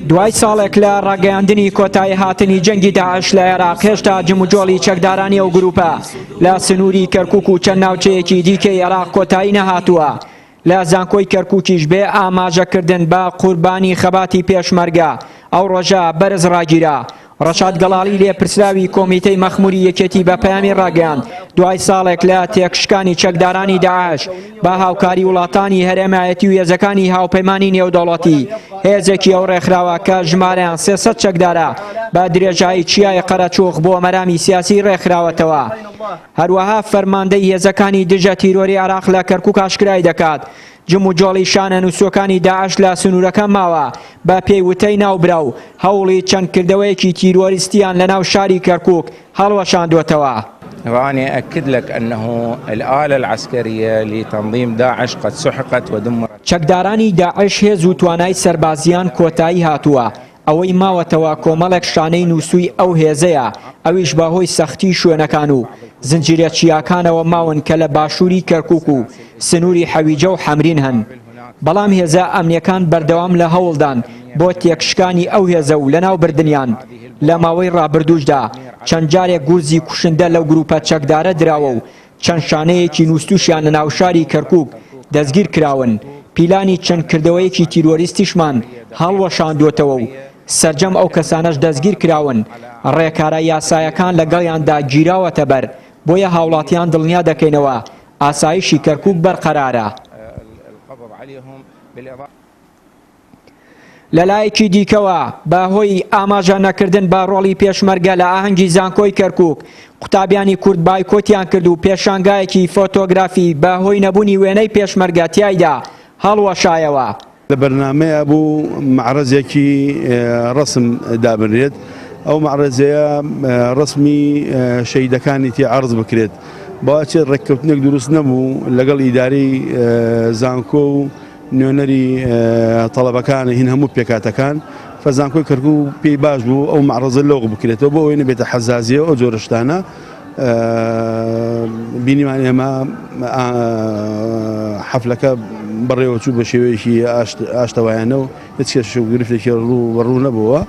دوای ساڵێک لە ڕاگەیاندنی کۆتایی هاتنی جەنگی داعش لە عێراق هێشتا جموجۆڵی چەکدارانی ئەو گروپە لە سنووری کەرکوک و چەند ناوچەیەکی دیکەی عێراق کۆتایی نەهاتووە. لە زانکۆی کەرکوکیش بێ ئاماژەکردن بە قوربانی خەباتی پێشمەرگە ئەو ڕۆژە بەرز ڕاگیرا. ڕەشاد گەڵاڵی لێپرسراوی کۆمیتەی مەخموری یەکێتی بە پەیامی ڕاگەیاند، دوای ساڵێک لە تێکشکانی چەکدارانی داعش بە هاوکاری وڵاتانی هەرێمایەتی و هێزەکانی هاوپەیمانی نێودەوڵەتی هێزێکی ئەو ڕێکخراوە کە ژمارەیان 300 چەکدارە بە درێژایی چیای قەرەچوغ بۆ مەرامی سیاسی ڕێکخراوەتەوە. هەروەها فەرماندەی هێزەکانی دژە تیرۆری عێراق لە کەرکوک ئاشکرای دەکات، جموجۆڵی شانە نووسووەکانی داعش لە سنوورەکە ماوە، بە پێی وتەی ناوبراو، هەوڵی چەند کردەوەیەکی تیرۆریستییان لەناو شاری کەرکوک هەڵوەشاندووەتەوە. وأنا أؤكد لك أنه الآلة العسكرية لتنظيم داعش قد سحقت ودمرت. چەکدارانی داعش هێز و توانای سەربازییان کۆتایی هاتووە، ئەوەی ماوەتەوە کۆمەڵێک شانەی نووسووی ئەو هێزەیە، ئەویش بە هۆی سەختی شوێنەکان و زنجیرە چیاکانەوە ماون کە لە باشووری کەرکووک و سنووری حەویجە و حەمرین هەن. بەڵام هێزە ئەمنییەکان بەردەوام لە هەوڵدان بۆ تێکشکانی ئەو هێزە و لەناوبردنیان. لە ماوەی ڕابردووشدا چەند جارێک گورزی کوشندە لەو گرووپە چەکدارە دراوە و چەند شانەیەکی نووستووشیان لە ناوشاری کەرکووک دەستگیر کراون، پیلانی چەند کردەوەیەکی تیرۆریستیشمان هەڵوەشاندووەتەوە و سەرجەم ئەو کەسانەش دەستگیر کراون ڕێکارە یاسایەکان لەگەڵیاندا گیراوەتە بەر، بۆیە هاوڵاتیان دڵنیا دەکەینەوە ئاسایشی کەرکووک بەرقەرارە. لەلایەکی دیکەوە بە هۆی ئاماژە نەکردن بە ڕۆڵی پێشمەرگە لە ئاهەنگی زانکۆی کەرکوک قوتابیانی کورد بایکۆتیان کرد و پێشانگایەکی فۆتۆگرافی بە هۆی نەبوونی وێنەی پێشمەرگە تیایدا هەڵوەشایەوە. لە بەرنامەیا بوو مەعرەزێکی ڕەسم دابنرێت، ئەو مەعرەزەیە ڕەسمی شەهیدەکانی تێ عەرز بکرێت، بەواچێت ڕێککەوتنێک دروست نەبوو لەگەڵ ئیدارەی زانکۆ و نوێنەری تەڵەبەکان هین هەموو پێکهاتەکان فە زانکۆی کەرکوک پێی باش بوو ئەو مەعرەزە لەوق بکرێتەوە بۆ ئەوەی نەبێتە حەزازیە ئەو جۆرە شتانە بینیمان ئێمە حەفلەکە بەڕێوەچوو بە شێوەیەکی ئاشتەوایانە و هیچ کێشە و گرفتێکی ڕوو بە ڕوو نەبووە.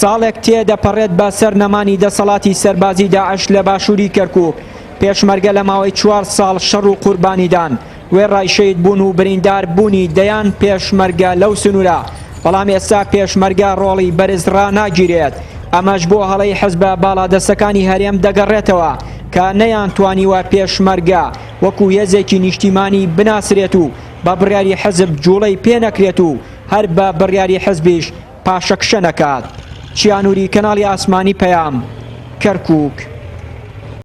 ساڵێک تێدەپەڕێت بە سەر نەمانی دەسەڵاتی سەربازی داعش لە باشووری کەرکوک، پێشمەرگە لە ماوەی چوار ساڵ شەڕ و قوربانیدان، وێڕای شەهید بوون و بریندار بوونی دەیان پێشمەرگە لەو سنوورە، بەڵام ئێستا پێشمەرگە ڕۆڵی بەرز ڕاناگیرێت، ئەمەش بۆ هەڵەی حزبە باڵادەستەکانی هەرێم دەگەڕێتەوە کە نەیانتوانیوە پێشمەرگە وەکو هێزێکی نیشتیمانی بناسرێت و بە بڕیاری حزب جوڵەی پێنەکرێت و هەر بە بڕیاری حزبیش پاشەکشە نەکات. چیا نوری، کەناڵی ئاسمانی پەیام، کەرکوک.